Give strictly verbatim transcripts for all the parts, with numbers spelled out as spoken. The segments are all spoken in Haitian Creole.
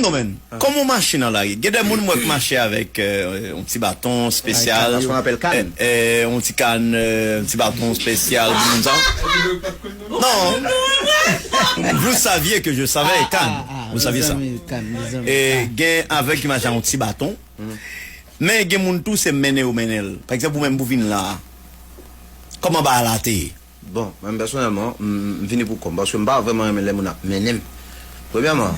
Non, men, kòman w mache nan lari? Gen de moun m wè k mache avèk, euh, yon ti baton espesyal. Ay, kan, sa yo apèl kan. Eh, eh, yon ti kan, euh, yon ti baton espesyal pou moun sa. Non. Vous saviez que je savais, kan. Vous saviez ça. Mezanmi, kan, mezanmi. E gen avèg ki mache ak yon ti baton. Men gen moun tou se mennen yo mennen l. Pa egzanp, ou menm pou vin la a. Kòman bagay la te ye? Bon, mwen pèsonèlman, m, m vini pou kò m, paske m pa vrèman renmen lè moun ap mennen m. Premyèman,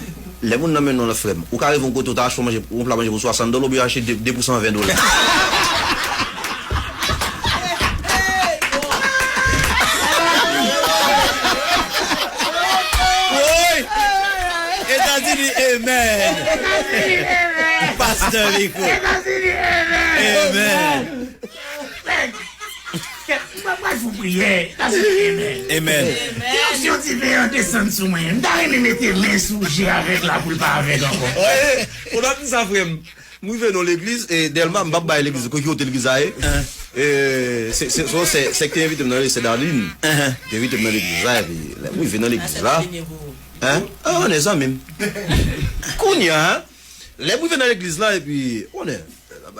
lè moun nan mennen w lan, frè m, ou ka rive yon kote, ou ta achte yon manje, yon pla manje pou swasant dola, oubyen achte de, de pou san ven dola. Woy! Etazini, amen! Pastè Rico. Amen! Mwen pral fè yon priyè. Etazini, amen. Amen. Ki onksyon diven an desann sou mwen. M ta renmen mete men sou Je avèg la pou l pa avèg ankò. Wi, ou t ap di sa, frè m. M rive nan legliz, e Dèlma, m p ap bay legliz, kote legliz la ye. E, se, se, se, se, se ki te envite m nan, se Darline. Te envite m nan legliz la, epi lè m rive nan legliz la. Hein? Ah, on est zanmi m. Kounye a, lè m rive nan legliz la, epi, on est,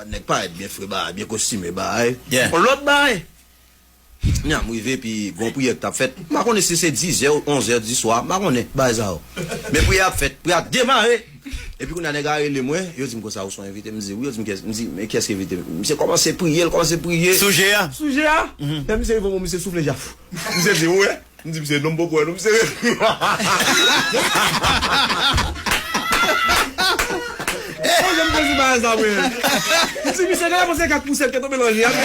nèg parèt byen fre, ba, byen kostime, ba, on lòt bagay. Nya, m rive, epi gon priyè k t ap fèt. M pa konnen si se dizè ou onzè di swa, m pa konnen, bagay sa yo. Men priyè ap fèt, priyè ap demare. Epi kounye a nèg la rele mwen, yo di m konsa, ou se yon envite? M di wi, yo di m, kiyès, m di, men kiyès ki envite m? Misye kòmanse priye, l kòmanse priye. Sou Je a? Sou Je a? Lè misye rive, misye soufle Je a. Misye di, ou wè? M di, misye, non, m poko wè, non, misye. Mwen, jan m pran sou bagay sa, mwen. M di, misye, gade, mwen, se kat pousèt ki tonbe nan Je a. Mwen,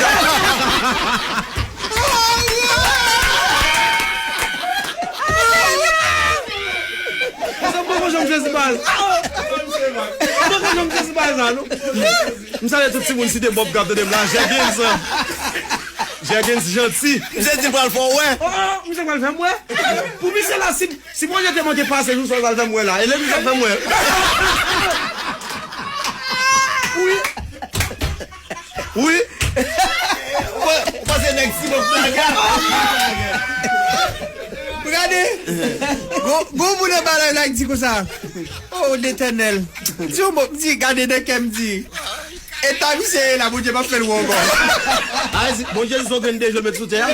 m poko janm fè sou bagay sa. M poko janm fè sou bagay sa, non. M salye tout timoun Site Bòb k ap tande m la, Jègens. Jègens Janti. Misye di l pral fè w wè. Oh, oh, misye pral fè m wè. Pou misye la, si, si Bondye te manke pase jou sa, l pral fè m wè la. E legliz ap fè m wè. Wi. Wi. Ou panse nèg si bon blaga? Gade. Gon, gon moun anba la, la ki di konsa. Oh, Letènèl. Di yon mo, di, gade nan kè m di. Eta misye ye la, Bondye p ap fè l wè ankò. A, si Bondye di se yon grenn deje l met sou tè a.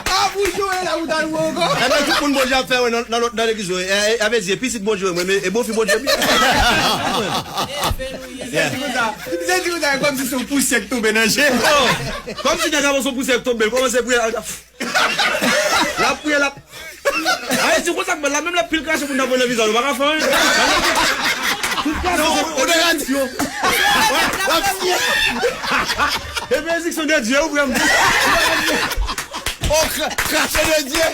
A, Bondye ye la, ou t al wè ankò. Enben, tout moun Bondye ap fè wè nan, nan lòt, nan legliz yo. E, e, a vle di, e pitit Bondye, mwen, men, e bofi Bondye, wi. Misye di konsa, misye di konsa, e kòmsi se yon pousyè k tonbe nan je. Oh, kòmsi nèg la se yon pousyè k tonbe, l kòmanse priye. L ap priye, l ap. Ay, di konsa k bèl la, menm lè pil krache pou n ap wè nan vizaj, ou pa ka fè anyen. Tout krache se benediksyon. E benediksyon de Dye, ou vrèman. Oh, kra-, krache de Dye.